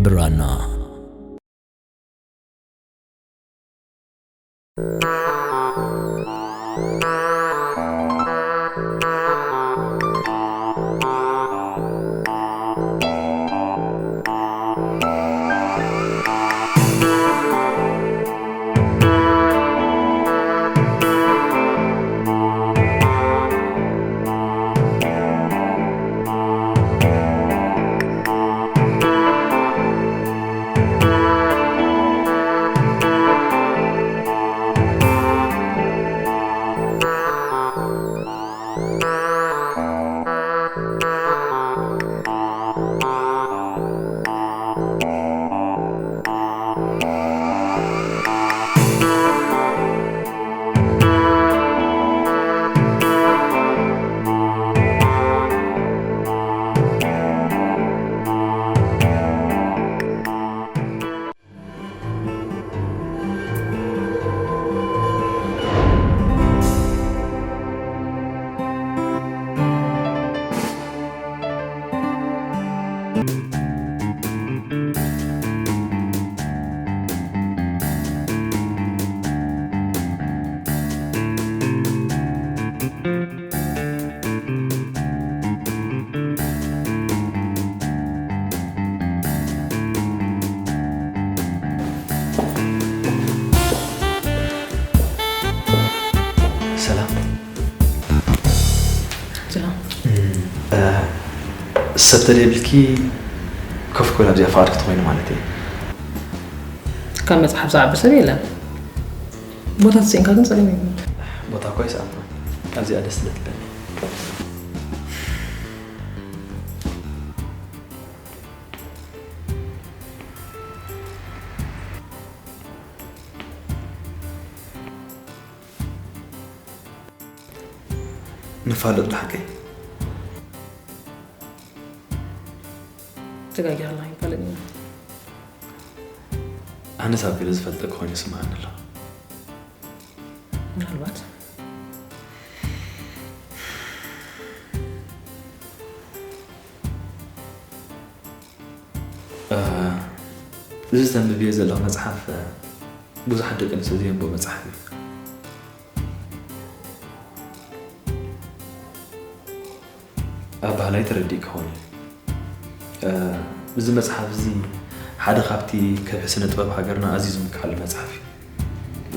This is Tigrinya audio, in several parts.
ብራና። ሰላም። ሰላም። እም፣ እ፣ ሰብ ተደልኪ ኮፍ ክብል ኣብዚኣ ፍቓድ ክትኮይኑ ማለት እዩ። ካብ መጽሓፍ ዝዓቢ ሰብ የለን። ቦታ ተሰኢንካ ግን ጸገም የብሉን። ቦታ እኳ ኣይሰኣንኩን። ኣብዚኣ ደስ ስለ ትብለኒ። ንፋለጥ ብሓቀይ? ተጋጊኻ ኣለኻ ይፋለጥ ኢና። ኣነስ ኣብ ገለ ዝፈልጠኪ ኮይኑ ይስምዓኒ ኣሎ። ምናልባት። እ፣ እዚ ተንብብዮ ዘለኺ መጽሓፍ፣ እ፣ ብዙሓት ደቂ ኣንስትዮ ዘየንብቦ መጽሓፍ እዩ። ኣባህላይ ተረዲእ ክኸውን እዩ። እ፣ እዚ መጽሓፍ እዚ ሓደ ካብቲ ከብሒ ስነ ጥበብ ሃገርና ኣዝዩ ዝምክሓሉ መጽሓፍ እዩ።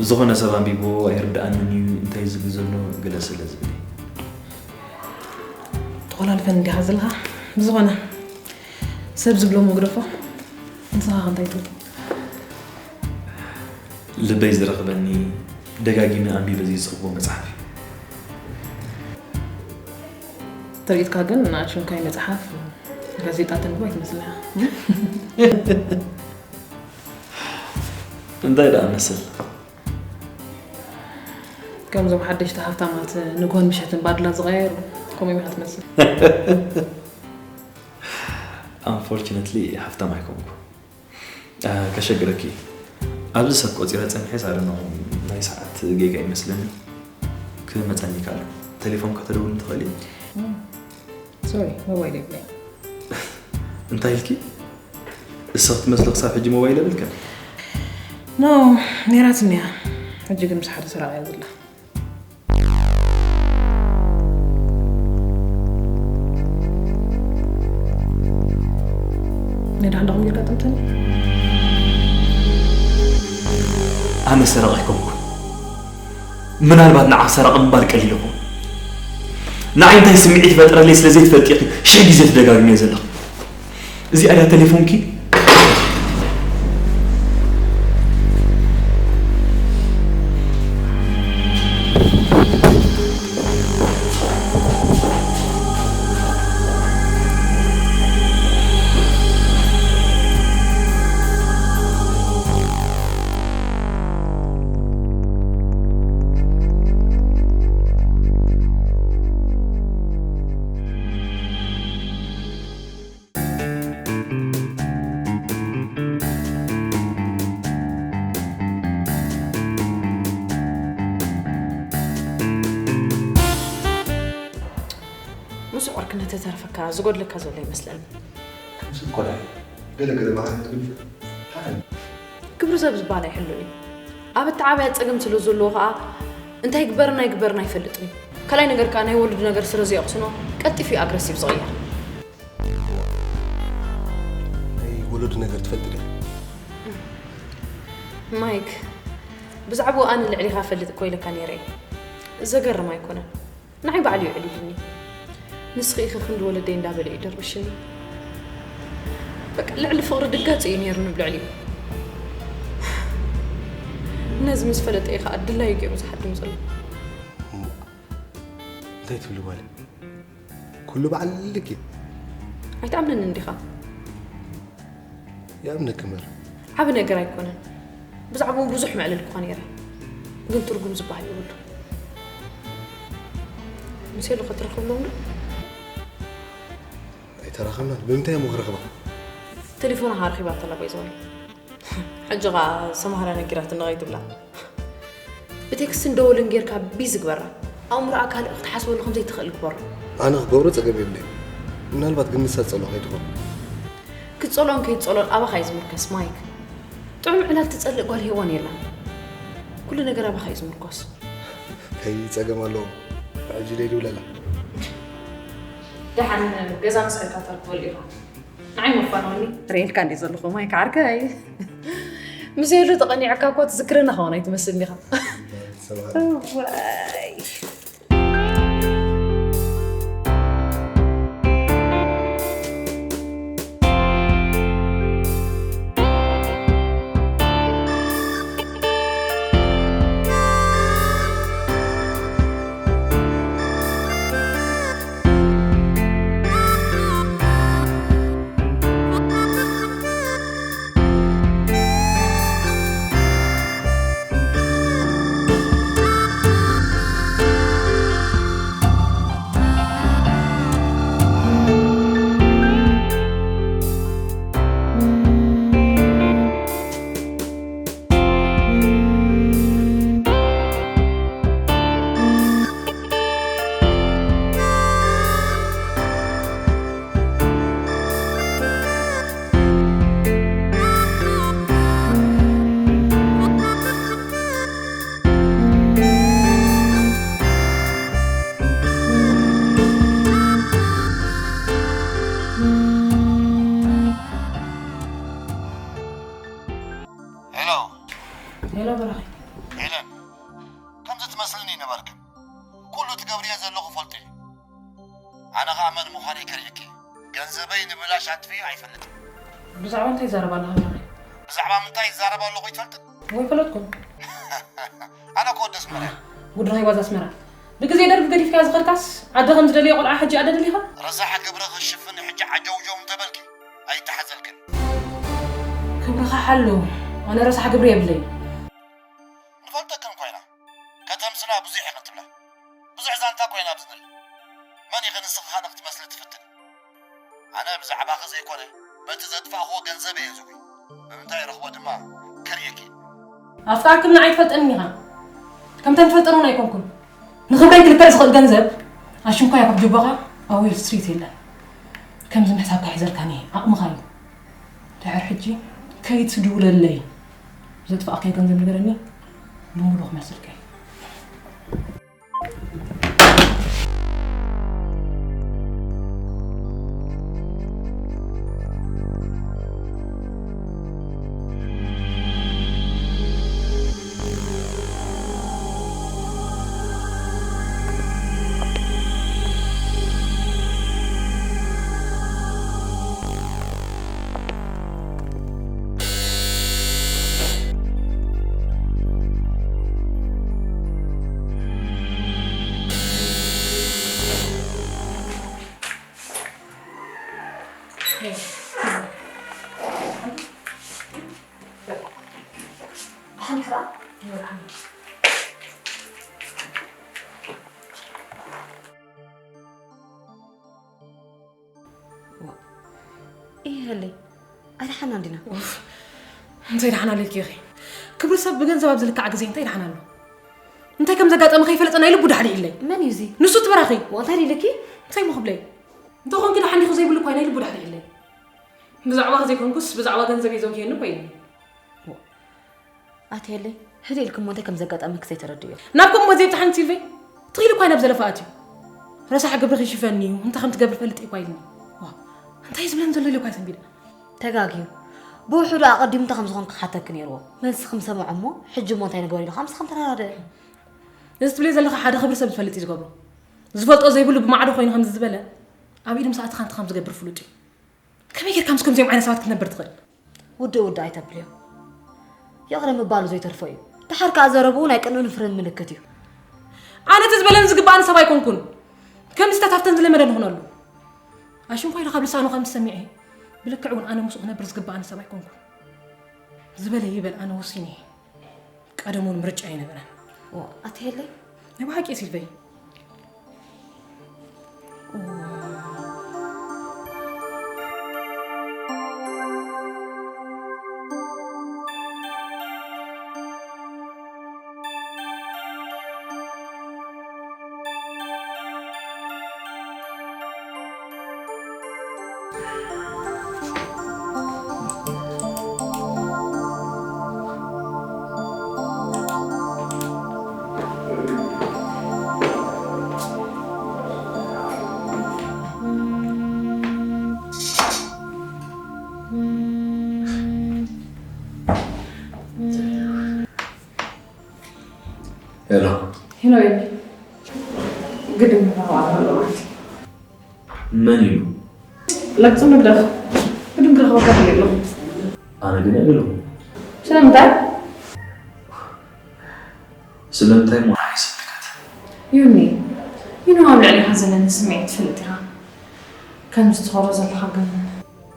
ዝኾነ ሰብ ኣንቢብዎ ኣይርድኣንን እዩ፣ እንታይ ዝብል ዘሎ ገለ ስለ ዝብል እዩ። ተኾላልፈን እንዲኻ ዘለኻ። ብዝኾነ ሰብ ዝብሎ ምግደፎ። ንስኻ ከ እንታይ ትብል? ልበይ ዝረኽበኒ ደጋጊመ ኣንቢበ ዘይስኽቦ መጽሓፍ እዩ። ትርኢትካ ግን ንኣሽንኳይ መጽሓፍ ጋዜጣ ተንብቦ ኣይትመስልን ኢኻ። እንታይ ደኣ መስል? ከምዞም ሓደሽቲ ሃብታማት ንግሆን ምሸትን ባድላ ዝቐያየሩ ከምኡ ኢኻ ትመስል። Unfortunately ሃብታም ኣይኮንኩ። እ፣ ከሸግረኪ፣ ኣብዚ ሰብ ቆጺረ ጸኒሐ ሳደኖ ናይ ሰዓት ጌጋ ይመስለኒ። ክመጸኒ ይከኣል። ቴሌፎን ከተደውል ትኽእሊ? እም፣ ሶሪ፣ ሞባይል የብለይ። እንታይ ኢልኪ? እሰኽ ትመስሊ ክሳብ ሕጂ ሞባይል የብልክን? ኖ፣ ነይራትኒ እያ። ሕጂ ግን ምስ ሓደ ሰራቒ እያ ዘላ። ናይ ደሓን ዶ ከምዚ ኣጋጠምተኒ? ኣነ ሰራቒ ኣይኮንኩን። ምናልባት ንዓ ሰራቒ ምባል ቀሊል ይኸውን። ንዓይ እንታይ ስምዒት ይፈጥረለይ ስለ ዘይትፈልጢ ኢኺ ሽሕ ግዜ ትደጋግምዮ ዘለኺ። እዚኣ ድያ ቴሌፎንኪ? ዝቆርክ እንተተረፈካ ዝጎድለካ ዘሎ ይመስለኒ። ከምዚ እኮ ዳይ ገለ ገለ ባህሪ ትብል። ክብሪ ሰብ ዝበሃል ኣይሕሉን እዩ። ኣብ እተዓብያ ጸገም ስለ ዘለዎ ከዓ እንታይ ግበርን ኣይግበርን ኣይፈልጥን እዩ። ካልኣይ ነገር ከዓ ናይ ወለዱ ነገር ስለ ዘይቕስኖ ቀልጢፉ እዩ ኣግረሲቭ ዝቕየር። ናይ ወለዱ ነገር ትፈልጥ ዲኻ? ማይክ፣ ብዛዕባኡ ኣነ ልዕሊኻ ፈልጥ እኮ ኢለካ ነይረ እየ። ዘገርም ኣይኮነን። ንዓይ ባዕሉ እዩ ኣዕሊሉኒ። ንስኺ ኢኺ ክንዲ ወለደይ እንዳበለ እዩ ደርብሽኒ። በቃ ልዕሊ ፍቕሪ ድጋጽ እዩ ነይሩ ንብልዕሊኡ። ነዚ ምስ ፈለጠ እዩ ከዓ ድላዩ ገይሩ ዝሓድም ዘሎ። እንታይ ትብሊ ጓለይ? ኩሉ በዓል ልክ እዩ። ኣይትኣምነንን ዲኻ? ይኣምነኪ እምበር። ዓቢ ነገር ኣይኮነን። ብዛዕባኡ ብዙሕ መዕለልኩኻ ነይረ፣ ግን ትርጉም ዝበሃል የብሉ። ምስ ሄሉ ክትራኸብሎም ዶ? ኣይተራኸብናን። ብምንታይ እሞ ክረኽባ? ቴሌፎና ከዓ ረኺባታ ኣላ ባይዘወይ። ሕጂ ኸዓ ሰምሃራ ነጊራትኒ ከይትብላ። ብቴክስትን ደወልን ጌርካ ቢዚ ግበራ። ኣእምሮኣ ካልእ ክትሓስበሉ ከም ዘይትኽእል ግበሮ። ኣነ ክገብሮ ጸገም የብለይ። ምናልባት ግን ንሳ ትጸልኦ ከይትኾን። ክትጸልኦን ከይትጸልኦን ኣባኻ እዩ ዝምርከስ ማይክ። ጥዑም ዕላል ትጸልእ ጓል ሄዋን የላን። ኩሉ ነገር ኣባኻ እዩ ዝምርኮስ። ከይ ጸገም ኣለዎ። ሕጂ ደይ ድብለላ። ደሓን ገዛ ምስ ከድካ ተርክበሉ ኢኻ። ንዓይ መፋነውኒ። ርእየልካ እንዴ ዘለኹ ማይክ ዓርከይ። ምስ ሄሉ ተቐኒዕካ እኮ ትዝክረና ኸውን ኣይትመስልን ኢኻ። ሰብኣይ እዋይ። ሄሎ ሄሎ ብራኺ። ሄለን፣ ከምዚ ትመስልኒ ነበርክን። ኩሉ ትገብርዮ ዘለኹ ፈልጦ እየ። ኣነ ኸኣ መን ምዃነይ ከርእየኪ እየ። ገንዘበይ ንብላሽ ኣጥፊኡ ኣይፈልጥን። ብዛዕባ እንታይ ይዛረብ ኣለኻ ብራኺ? ብዛዕባ ምንታይ ይዛረብ ኣለኹ ይትፈልጥን? ወይ ፈለጥኩም። ኣነ እኮ ወዲ ኣስመራ እየ። ጉድራይ ዋዛ ኣስመራ። ብግዜ ደርግ ገዲፍካ ዝኸድካስ ዓዲ ከም ዝደለየ ቆልዓ ሕጂ ኣደ ደሊኻ? ረሳሕ ግብሪ ክሽፍን ሕጂ ዓጀውጀው እንተበልኪ ኣይተሓዘልክን። ክብርኻ ሓሉ። ኣነ ረሳሕ ግብሪ የብለይ። ንፈልጠክን ኮይና ከተምስላ ብዙሕ ኢኽን ትብላ። ብዙሕ ዛንታ ኮይና ኣብዚ ንርኢ። መን ኢኺ ንስኺ ካልእ ክትመስሊ ትፍትኒ? ኣነ ብዛዕባኺ ዘይኮነ በቲ ዘጥፋእኽዎ ገንዘብ እየ ዝጉይ። ብምንታይ ረኽቦ ድማ ከርእየኪ። ኣፍቃርክን ንዓይ ትፈልጠኒ ኢኻ። ከምተን ትፈልጠን እውን ኣይኮንኩን። ንኽብረይ ክልክዕ ዝኽእል ገንዘብ ኣሽንኳይ ኣብ ጅቦኻ ኣብ ዌል ስትሪት የለን። ከምዚ ምሕሳብካ ሒዘልካኒ ዓቕምኻ እዩ። ድሕር ሕጂ ከይትድውለለይ። ዘጥፋእካዮ ገንዘብ ንገረኒ፣ ብምሉኡ ክመልሰልካ እየ። እየለይ ኣድሓና እንዲና። እንታይ ደሓና ኣለኪ ኢኺ? ክብሪ ሰብ ብገንዘብ ኣብ ዝልካዕ ግዜ እንታይ ደሓና ኣሎ? እንታይ ከም ዘጋጠመ ከይፈለጠ ናይ ልቡ ዳሕዲሕለይ። መን እዩ እዚ? ንሱ እቲ በራኺ። ወንታይ ኢልኪ? እንታይ እሞ ክብለይ? እንተኾንኪ ደሓን ዲኹ ዘይብሉ እኳ ኢለ ልቡ ዳሕሪሕለይ። ብዛዕባኺ ዘይኮንኩስ ብዛዕባ ገንዘበይ ዘጉህየኒ እኮ ኢሉኒ። ኣትየለይ፣ ሕዲ ኢልክሞ እንታይ ከም ዘጋጠመኪ ዘይተረድእዮ። ናብ ከምኡ ዘይብጽሓኒ ሲልቨይ፣ ትኽኢሊ እኳ ናብ ዘለፋ ኣትዩ። ረሳሕ ግብርኺ ይሽፈኒ እዩ፣ እንታይ ከም ትገብር ፈልጥ እኳ ኢልኒ። ዋ፣ እንታይ ዝብለን ዘሎ ኢለ እኳ ሰንቢደ። ተጋግዩ። ብውሕዱ ኣቐዲሙ እንታይ ከም ዝኾንኪ ክሓተኪ ነይርዎ። መልስኺ ምሰምዖ እሞ፣ ሕጂ እሞ እንታይ ንግበር ኢሉ ከምዚ ከም ተራዳድእ። እዚ ትብልዮ ዘለኺ ሓደ ክብሪ ሰብ ዝፈልጥ እዩ ዝገብሮ። ዝፈልጦ ዘይብሉ ብማዕዶ ኮይኑ ከምዚ ዝበለ፣ ኣብ ኢዱ ምስ ኣተኻ እንታይ ከም ዝገብር ፍሉጥ እዩ። ከመይ ጌርካ ምስ ከምዚኦም ዓይነት ሰባት ክትነብር ትኽእል? ውድእ ውድእ ኣይተብልዮ። ይቕረ ምባሉ ዘይተርፎ እዩ። ደሓር ከኣ ዘረብኡ ናይ ቅንእን ፍርን ምልክት እዩ። ኣነ እቲ ዝበለኒ ዝግባኣኒ ሰብ ኣይኮንኩን። ከምዚ ተታፍተን ዝለመደ ንኹነሉ። ኣሽንኳይ ካብ ልሳኑ ከም ትሰሚዐ፣ ብልክዕ እውን ኣነ ምስኡ ክነብር ዝግባኣኒ ሰብ ኣይኮንኩን። ዝበለ ይበል፣ ኣነ ወሲነ እየ። ቀደም እውን ምርጫ ኣይነበረን። ዋ፣ ኣትሄለይ? ናይ ብሓቂ ሲልቨይ። ሄሎ። ሄሎ፣ ኤቢ። ግድን ክረኽባ ኣለዎ ማለት እዩ። መን እዩ? ለቅጹ ንብለኽ። ግድን ክረኽበካ ደልየ ኣለኹ። ኣነ ግን ኣይደለኹን። ስለምንታይ? ስለምንታይ እሞ ንዓይ ስምልከት? ዮኒ፣ ዩኖ ኣብ ልዕሊኻ ዘለኒ ስምዒት ትፈልጥ ኢኻ። ከምዚ ትኸሮ ዘለኻ ግን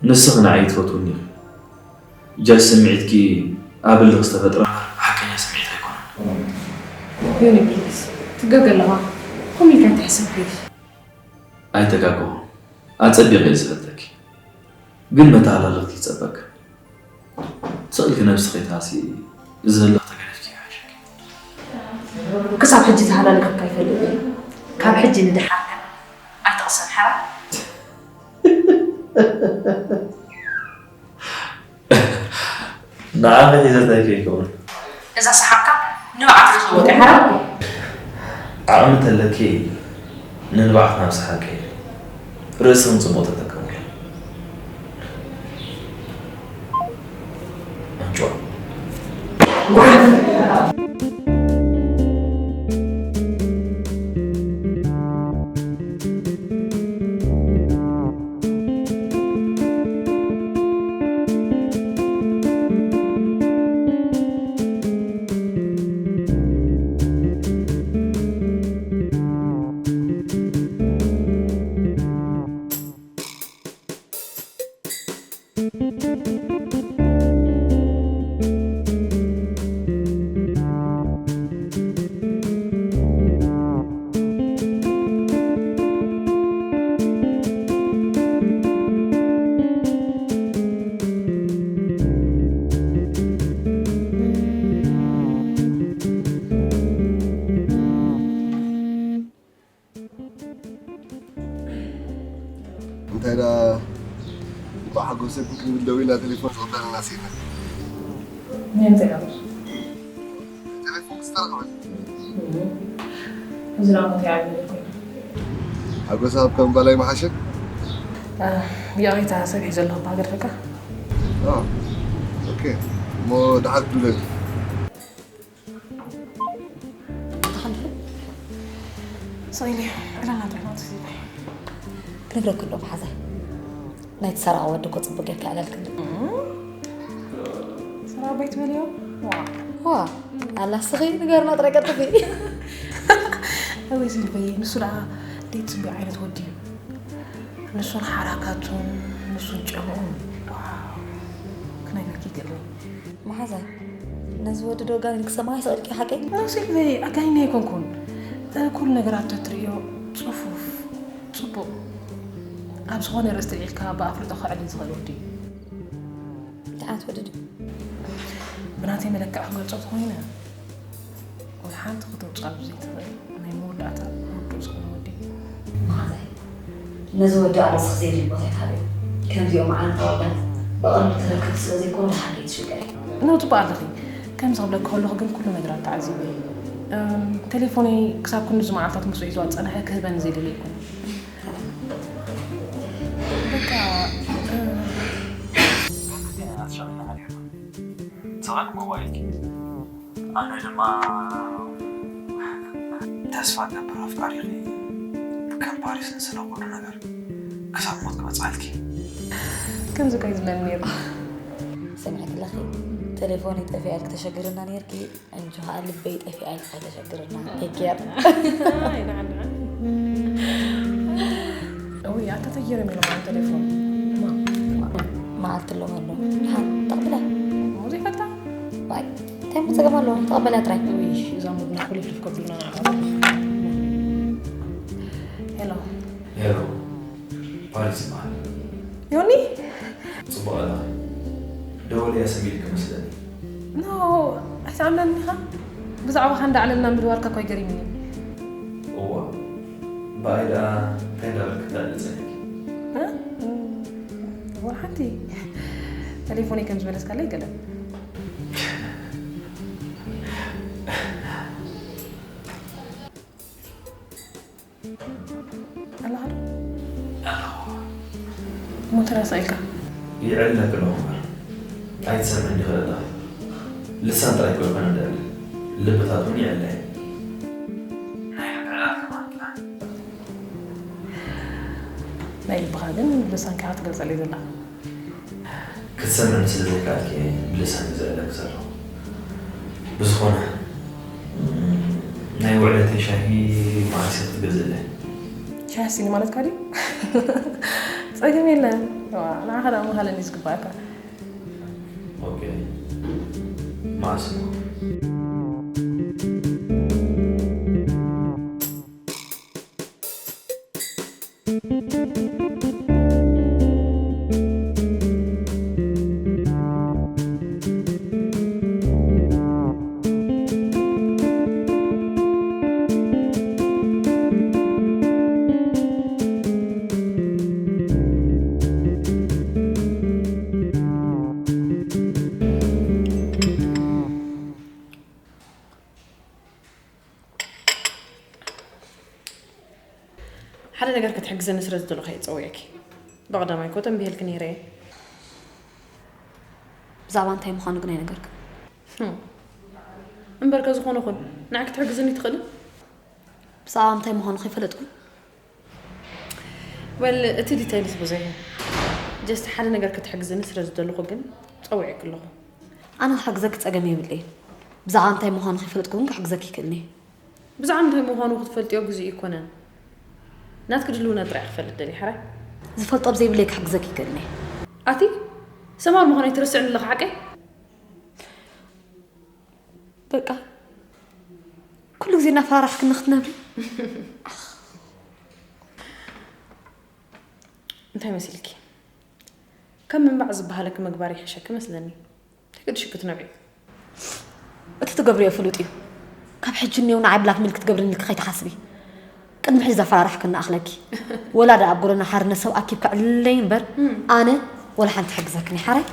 ንስኺ ንዓይ ትፈትውኒ ኢኺ። ጃስ ስምዒትኪ ኣብ ህልኽ ዝተፈጥረ እምበር ሓቀኛ ስምዒት ኣይኮነን። ዮኒ ፕሊዝ፣ ትጋገ ኣለኻ። ከምኡ ኢልካ ኣይትሕሰብ ፕሊዝ። ኣይተጋገኹ። ኣጸቢቐ እየ ዝፈልጠኪ። ግን መተሃላልኽቲ ይጸበክ። ስቕ ኢልኪ ነብስኺ ከይትሃሲ፣ እዚ ህልኽ ተገዲፍኪ ይሓሸኪ። ክሳብ ሕጂ ተሃላሊኽካ ኣይፈልጥን እየ። ካብ ሕጂ ንደሓር ግን ኣይትቕሰን ሓራ። ንዓኺ ሒዘታይ ከይከውን። እዛ ሰሓቕካ ንብዓት ክትልወጥ እያ ሓራ። ዓቕሚ እንተለኪ ንንብዓት ናብ ሰሓቂ ርእስኽን ጽቡቕ ተጠቀምሉ። ኣንጭዋ። እንታይ ደኣ ብሓጎሰ ክንብል ደዊልና ቴሌፎን ዝቕበለና ስኢና። እንታይ ገበር? ቴሌፎን ክስተረኸበ። እዚ ደኣ እንታይ ዓይነት ኮይኑ? ሓጎስ ኣብ ከም ባላይ መሓሸ? አ፣ ብይቕሬታ ሰብ ሒዘ ኣለኹ፣ ብሃገር ደቃ። አ፣ ኦኬ። እሞ ደሓር ክድውለሉ። ስቕ ኢለ ዕላል ናብታ ዕላል ትስይበ። ክነግረኪ እንዶ መሓዛይ። ናይቲ ሰራቒ ወዲ እኮ ጽቡቕ ጌርካ ኣዕለልክኒ። እም፣ ሰራቒ ባይ ትበልዮ? ዋ። ዋ፣ ኣላ ስኺ ንገርና ጥራይ ቀልጥፊ። ኣወይ ሲልቨይ፣ ንሱ ደኣ ደይትጽብዮ ዓይነት ወዲ እዩ። ንሱን ሓራካቱን፣ ንሱን ጨንኡን። ዋው፣ ክነግረኪ ይገርም። መሓዛይ፣ ነዚ ወዲ ዶ ኣጋኒንኪ ሰማይ ስቕ ኢልኪ ሓቀይ? ኖ ሲልቨይ፣ ኣጋኒነ ኣይኮንኩን። እ፣ ኩሉ ነገራቱ ትርእዮ ጽፉፍ፣ ጽቡቕ። ኣብ ዝኾነ ርእስቲ ልዒልካ ብኣፍልጦ ከዕልል ዝኽእል ወዲ እዩ። እንታይ ዓይነት ወዲ ድዩ? ብናተይ መለክዒ ክገልጾ ተኾይነ፣ ወይ ሓንቲ ከተውጽኣሉ ዘይትኽእል ናይ መወዳእታ ውዱእ ዝኾነ ወዲ እዩ። መሓዛይ፣ ነዚ ወዲ ኣርእስኽ ዘየድሊ ቦታ ይትሃብዮ። ከምዚኦም ዓይነት ኣወዳት ብቐንዱ ትረክብ ስለ ዘይኮኑ ደሓር ከይትሽገሪ። ኖ፣ ጽቡቕ ኣለኺ። ከምዚ ክብለኪ ከለኹ ግን ኩሉ ነገራት ተዓዚበ። እም፣ ቴሌፎነይ ክሳብ ክንድዚ መዓልታት ምስኡ ሒዝዋ ዝጸንሐ ክህበኒ ዘይደሊ ኣይኮነን። በቃ፣ እም፣ ጸቐን ሞባይልኪ። ኣነ ድማ ተስፋ እገብር ኣፍቃሪኺ ብከም ፓሪስን ስለ ኩሉ ነገር ክሳብ ሞት ክበጽሓልኪ። ከምዚ እኮ እዩ ዝመን ነይሩ። ሰሚዕኪ ኣለኺ፣ ቴሌፎነይ ጠፊኣ ኢልኪ ተሸግርና ነይርኪ፣ እንጂ ኸኣ ልበይ ጠፊኣ ኢልኪ ኣይተሸግርና። ቴክ ኬር። ኣይ፣ ንዓና። እውይ፣ ኣታ ተየረም ኢሎም ኣብ ቴሌፎን። ማ? መዓልቲ ኣለዎ ኣሎ። ሓን፣ ተቕብላ። እሞ ዘይፈልጣ? ዋይ፣ እንታይ እሞ ጸገም ኣለዎ? ተቐበላ ጥራይ። እውይ፣ እዛ ሙድና ኩልፍልፍ ከብሉና ንዓኻ። ሄሎ። ሄሎ፣ ፓሪስ ይበሃል። ዮኒ? ጽቡቕ ኣለኺ። ደወል እያ ሰሚዕኪ መስለኒ። ኖ፣ ኣይትኣምነኒ ኢኻ? ብዛዕባኻ እንዳዕለልና ምድዋልካ እኮ ይገሪምኒ። እዋ፣ ብኣይ ደኣ እንታይ እንዳበልኪ ትዕልሊ ጸኒሕኪ? እ? ወላ ሓንቲ። ቴሌፎነይ ከም ዝመለስካለይ ገለ። ኣለኻ ዶ? ኣለኹ። እሞ ተረሳኢካ? ይዕለለኪ ኣለኹ እምበር። ኣይትሰምዕን ዲኺ ዘለኺ? ልሳን ጥራይ እኮ ኣይኮነን ደዕሊ። ልብታት እውን ይዕለ እየን። ናይ ልብኻ ግን ብልሳንካ ክትገልጸለይ ዘለኻ። ክትሰምዕኒ ስለ ዘይከኣልኪ እየ ብልሳን ዝዕለኪ ዘለኹ። ብዝኾነ፣ ናይ ውዕለተይ ሻሂ መዓስ ኢኺ ክትገዝእለይ? ሻሂ ኣስቲኒ ማለትካ ድዩ? ጸገም የለን። ዋ፣ ንዓኻ ደኣ ምሃለኒ ዝግባኣካ። ኦኬ። መዓስ እሞ? ሓደ ነገር ክትሕግዘኒ ስለ ዝደለኹ እየ ጸዊዐኪ። ብቐዳማይ እኮ ተንቢሄልኪ ነይረ እየ። ብዛዕባ እንታይ ምዃኑ ግን ኣይነገርክን። ህም። እምበርከ ዝኾነ ኹን፣ ንዓይ ክትሕግዝኒ ትኽእሊ? ብዛዕባ እንታይ ምዃኑ ከይፈለጥኩ? ወል፣ እቲ ዲቴይልስ ብዙሕ እዩ። ጀስት ሓደ ነገር ክትሕግዝኒ ስለ ዝደለኹ ግን ጸዊዐኪ ኣለኹ። ኣነ ክሕግዘኪ ጸገም የብለይን። ብዛዕባ እንታይ ምዃኑ ከይፈለጥኩ ግን ክሕግዘኪ ይክእልኒ። ብዛዕባ እንታይ ምዃኑ ክትፈልጥዮ ግዜኡ ኣይኮነን። ናትኪ ድልውነት ጥራይ ክፈልጥ ደልየ፣ ሕራይ? ዝፈልጦ ኣብ ዘይብለይ ክሕግዘኪ ይክእልኒ። ኣቲ፣ ሰማር ምዃነይ ትርስዕኒ ኣለኺ ሓቀይ? በቃ፣ ኩሉ ግዜ እናፈራራሕክኒ ክትነብሪ? እንታይ መሲልኪ? ከም ምንባዕ ዝበሃለኪ ምግባር ይሕሸኪ መስለኒ። ተገድሽኪ ክትነብዒ። እቲ ትገብርዮ ፍሉጥ እዩ። ካብ ሕጂ እኒው ንዓይ ብላክሜል ክትገብርኒ ኢልኪ ከይትሓስቢ። ቅድሚ ሕጂ ዘፈራራሕክኒ ኣኽለኪ። ወላ ደኣ ኣብ ጎደና ሓርነት ሰብ ኣኪብካ ዕልለይ እምበር፣ እም። ኣነ ወላ ሓንቲ ሕግዘክን እየ፣ ሓራይ?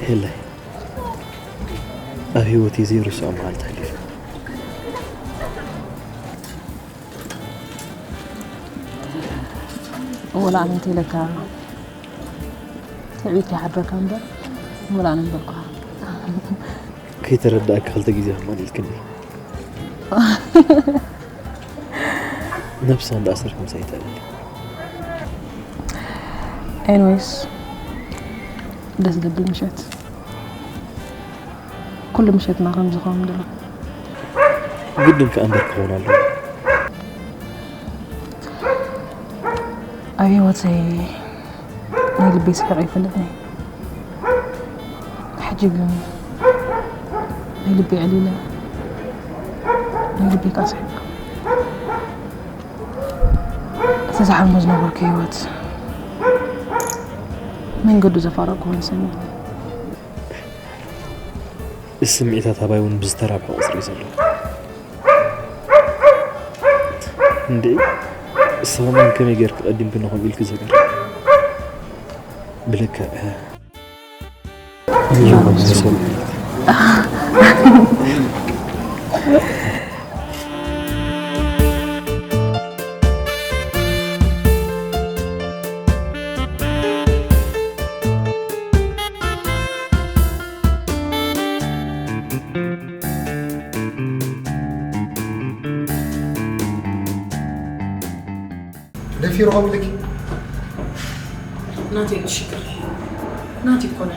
የለ ኣብ ህይወት ዘይርሳዕ መዓልቲ ሓሊፉ። ወላ ኣነ እንተይለካ ትዕቢት ይሓድረካ እምበር ወላ ኣነ ምበልኩኻ። ከይተረዳእካ ክልተ ግዜ ከማን ኢልክኒ። ነብሳ እንዳኣሰርክ ምሳይ ይትዕልል። ኤንዌይስ ደስ ዘብል ምሸት። ኩሉ ምሸትና ከም ዝኸውን ድሮ ግድን ከኣ እምበር ክኸውን ኣለዎ። ኣብ ህይወተይ ናይ ልበይ ስሒቐ ኣይፈልጥን እየ። ሕጂ ግን ናይ ልበይ ዕሊለ፣ ናይ ልበይ ከኣ ስሒቐ። እቲ ዝሓልሞ ዝነበርኩ ህይወት መንገዱ ዘፋረቅኩ ኮይኑ ሰሚዕኒ። እዚ ስምዒታት ኣባይ እውን ብዝተራብሐ ቁፅሪ እዩ ዘሎ። እንዴ እሱ ከማን ከመይ ጌርክ ቀዲምክኒ ከምኡ ኢልክ ዘገርም ብልክዕ ደፊሩ ከምልኪ ናተይ ሽግር ናተይ ኮነ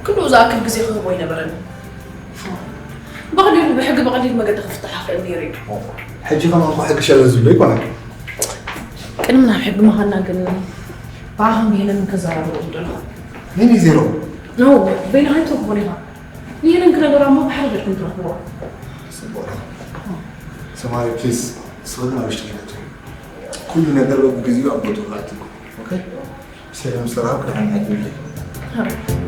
ክንድኡ ዝኣክል ግዜ ክህቦ ኣይነበረን። ብቐሊሉ ብሕጊ ብቐሊል መገዲ ክፍታሕ ክእል ነይሩ እዩ። ሕጂ ከማን እኮ ሕጊ ሸለል ዝብሎ ይኮነን። ቅድሚ ናብ ሕጊ ምኻድና ግን ብኣኻን ብሄለንን ከዘራርቦ ዝደለኹ ምን ዜሮ ኖ በይንኻ ኣይትረኽቦን ኢኻ። ንሄለን ክነገራ እሞ ብሓደ ገድኩም ትረኽብዎ። ጽቡቕ ሰማሪ ፕሊዝ ስኽድና ውሽጢ ኪነቱ ኩሉ ነገር በብግዚኡ ኣብ ቦትኡ ክኣትኩም ኦኬ። ብሰላም ሰላም ክድሓን ሓድርልይ።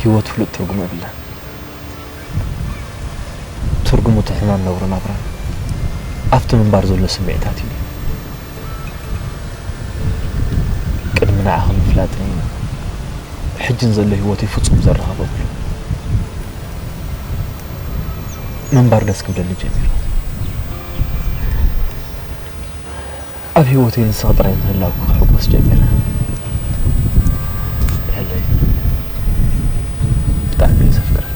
ህይወት ፍሉጥ ትርጉም የብላን። ትርጉም እቲ ሕማም ነብሮ ናብራ ኣብቲ ምንባር ዘሎ ስምዒታት እዩ። ቅድሚ ንዓኺ ምፍላጠይ ሕጂ ንዘሎ ህይወተይ ፍጹም ዘራኽብ ኣብሉ። ምንባር ደስ ክብለኒ ጀሚሩ። ኣብ ህይወተይ ንስኺ ጥራይ ምህላውኪ ክሕጎስ ጀሚረ። ሄለይ፣ ብጣዕሚ እየ ዘፍቅረኪ።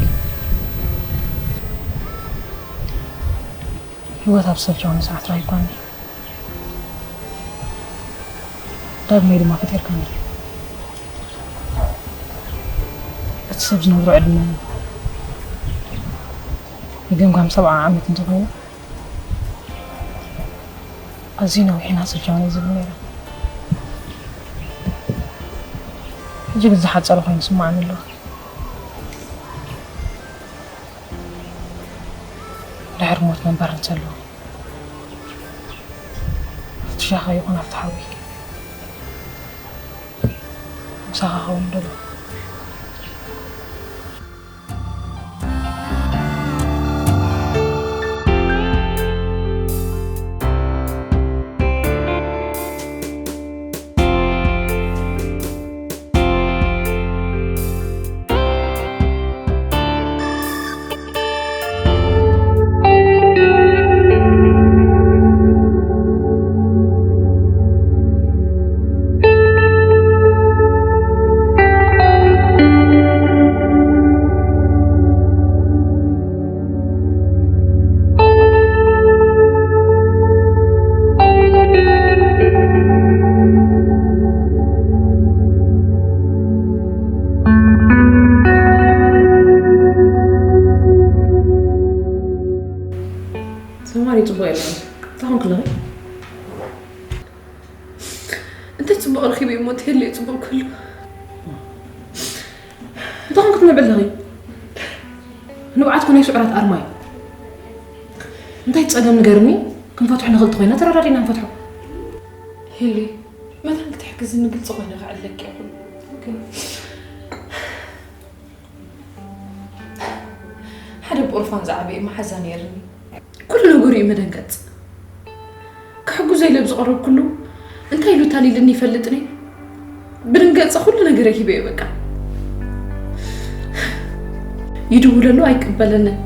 ህይወት ኣብ ሰብ ጃውኒ ሰዓት ራይኳኒ ዳግመይ ድማ ፈጢርካኒ። እቲ ሰብ ዝነብሮ ዕድመ ይገምጋም ሰብዓ ዓመት እንተኾይኑ ኣዝዩ ነዊሕ ኢና ሰብ ጃውኒ ዝብል ነይረ። ሕጂ ግን ዝሓፀረ ኮይኑ ስማዓኒ ኣለዎ። ድሕሪ ሞት ምንባር እንተሎ ኣብቲ ሻኻ ይኹን ኣብቲ ሓዊ ምሳኻ ኸውን ደሎ። ሰማሪ ጽቡቕ የለን። እንታይ ኾንክ ኣለኺ? እንታይ ጽቡቕ ረኺበ እሞ ትህልዮ ጽቡቕ ክህሉ? እንታይ ኾንክ ትነብዕ ኣለኺ? ንብዓትኩ ናይ ስዑራት ኣርማ እዩ። እንታይ ጸገም ንገርኒ፣ ክንፈትሖ ንኽእል ተኾይና ተረዳዲና ንፈትሖ። ሄሊ፣ መታን ክትሕግዝኒ ግልጺ ኮይነ ከዕልለኪ እየ ኩሉ። ሓደ ብኦርፋን ዝዓበየ መሓዛ ነይርኒ። ኩሉ ነገሩ እዩ መደንገጽ። ክሕግዞ ኢለ ብዝቐረብኩሉ እንታይ ኢሉ ታሊልኒ ይፈልጥኒ? ብድንገጸ ኩሉ ነገር ሂበዮ በቃ። ይድውለሉ ኣይቅበለንን።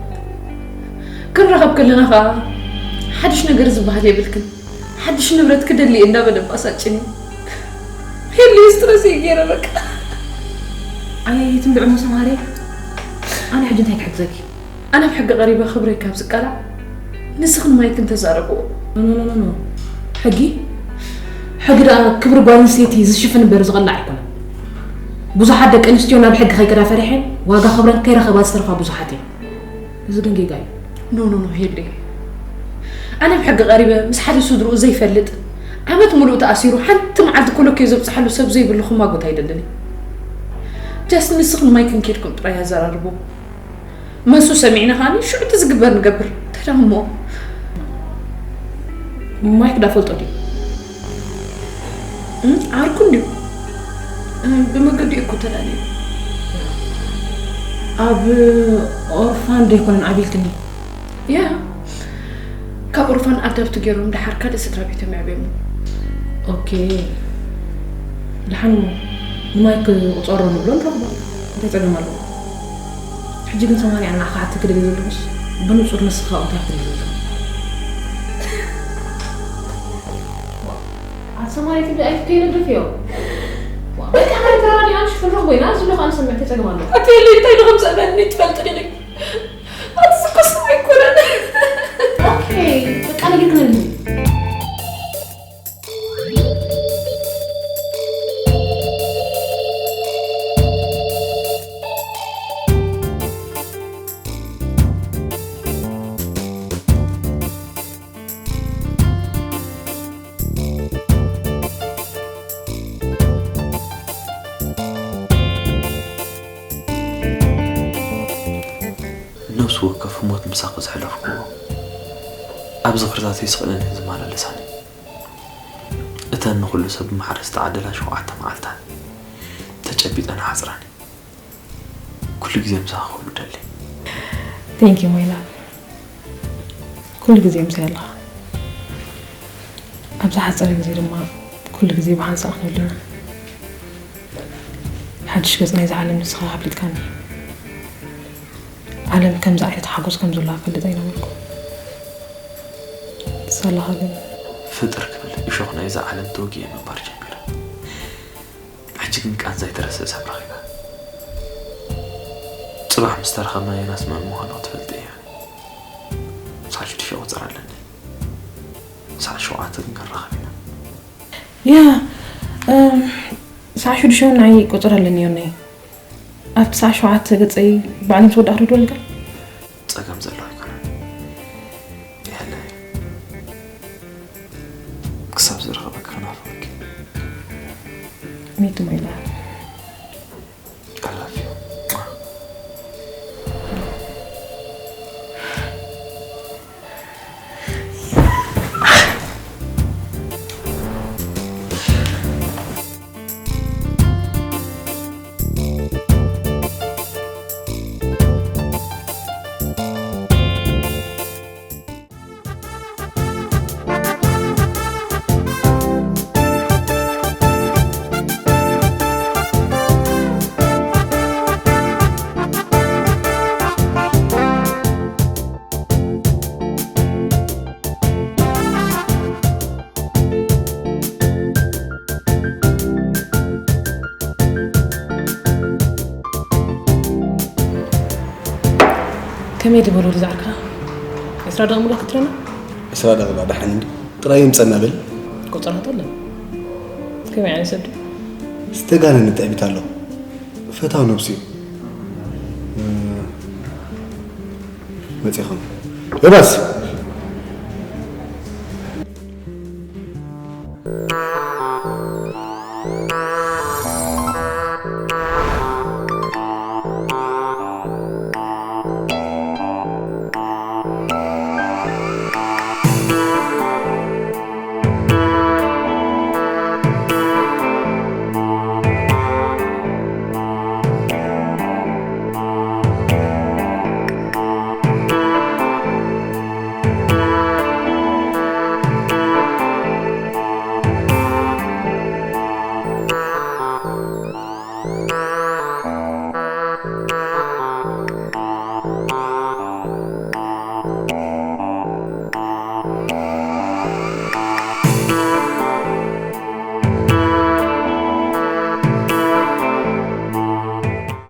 ክንራኸብ ከለና ኸኣ ሓድሽ ነገር ዝበሃል የብልክን። ሓድሽ ንብረት ክደሊ እየ እንዳበለ ኣባሳጭኒ። ሄሊ ስትረስ እየ ገይረ በቃ። ኣይ ትንብዕ ሞ ሰማሪ። ኣነ ሕጂ እንታይ ክሕግዘኪ? ኣነ ኣብ ሕጊ ቀሪበ ክብረይ ካብ ዝቃላዕ ንስኽን ማይክን ተዛረብዎ። ኖ ኖ ኖ ኖ። ሕጊ ሕጊ ደኣ ክብሪ ጓል ኣንስተይቲ ዝሽፍን እምበር ዝቕላዕ ኣይኮነን። ብዙሓት ደቂ ኣንስትዮ ናብ ሕጊ ከይከዳ ፈሪሐን ዋጋ ክብረን ከይረኸባ ዝተርፋ ብዙሓት እየን። እዚ ግን ጌጋ እዩ። ኖ ኖ ኖ ሄሊ፣ ኣነ ኣብ ሕጊ ቀሪበ ምስ ሓደ ስድርኡ ዘይፈልጥ ዓመት ሙሉእ ተኣሲሩ ሓንቲ መዓልቲ ኮለኮ ዘብፅሓሉ ሰብ ዘይብሉ ክማጎት ኣይደልን። ጃስት ንስኽን ማይክን ኬድኩም ጥራይ ኣዘራርቡ። መልሱ ሰሚዕና ከኣኒ ሽዑ እቲ ዝግበር ንገብር። እንታይ ደኣ እሞ? ማይክ ዳ ፈልጦ ድዩ? ዓርኩ እንድዩ። ብመገዲ እኮ ተላለዩ። ኣብ ኦርፋን ዶ ይኮነን ዓቢልክኒ? ያ፣ ካብ ኦርፋን ኣዳብት ገይሮም ደሓር ካልእ ስድራ ቤት እዮም የዕብዮሞ። ኦኬ። ደሓን እሞ ንማይክ ቁፀሮ ንብሎ ንረኽቦ። እንታይ ፀገም ኣለዎ? ሕጂ ግን ሰማርያ ንዓኻ ሓቲ ክደሊ ዘለኹስ ብንጹር ንስኻ እንታይ ክትደሊ ዘለኹ? ኣቲ ሰማርያ ትብሊ ኣይትከይነድፍ እዮ። በቃ ሓንቲ ተራዲኣን ሽፍን ረኽቦ ኢና ዝብሎ ከኣ ንሰምዕ እንታይ ጸገም ኣለዎ? ኣቲ የለይ እንታይ ዶ ከም ዘእመኒ ትፈልጢ ዲኺ? ኣቲ ዝኮ ሰብ ኣይኮነን። ኦኬ በቃ ነጊርክነኒ። ነብሲ ወከፍ ሞት ምሳኺ ዘሕለፍክዎ ኣብ ዝኽርታተይ ስቕ ኢለን እየን ዝመላለሳኒ። እተን ንኹሉ ሰብ ብማዕረ ዝተዓደላ ሸውዓተ መዓልታት ተጨቢጠን ሓጽራኒ። ኩሉ ግዜ ምሳኻ ክህሉ ደሊ። Thank you my love። ኩሉ ግዜ ምሳይ ኣለኻ። ኣብዚ ሓፂር ግዜ ድማ ኩሉ ግዜ ብሓንሳእ ክንህሉ ኢና። ሓድሽ ገፅ ናይዚ ዓለም ንስኻ ኣፍሊጥካኒ። ዓለም ከምዚ ዓይነት ሓጎስ ከም ዘለዋ ፈልጥ ኣይነበርኩ። ሳላኻ ግን ፍጥር ክብል እሾኽ ናይዛ ዓለም ተወጊኤ ምንባር ጀሚረ። ሕጂ ግን ቃንዛ ኣይተረስእ ሰብ ረኺበ። ጽባሕ ምስ ተረኸብና የናስ መን ምዃኑ ክትፈልጥ እያ። ሳልሽዱሽተ ቁጽር ኣለኒ። ሰዓት ሸውዓተ ግን ክንራኸብ ኢና። ያ እም፣ ሰዓት ሽዱሽተ እውን ናይ ቁፅር ኣለኒ ዮናይ። ኣብቲ ሰዓት ሸውዓተ ገፀይ ባዕሊ ምስ ወዳእኩ ዶ ልካ? ጸገም ዘለዎ ኣይኮነን። ይሕለ ክሳብ ዝረኸበኪ ክናፍቀኪ። ሚቱ ማይላ I love you. ከመይ ዝበሉ ዝዛዕርካ? ኤስራ ደቂ ሙላ ክትረና? እስራ ደቂቃ ደሓን እንዲ ጥራይ ይምፀና ብል። ቁፅራት ኣሎ። ከመይ ዓይነት ሰብ ድዩ? ዝተጋነነ ትዕቢት ኣሎ። ፈታው ነብሱ እዩ። እ፣ መፂኹም። ዮናስ!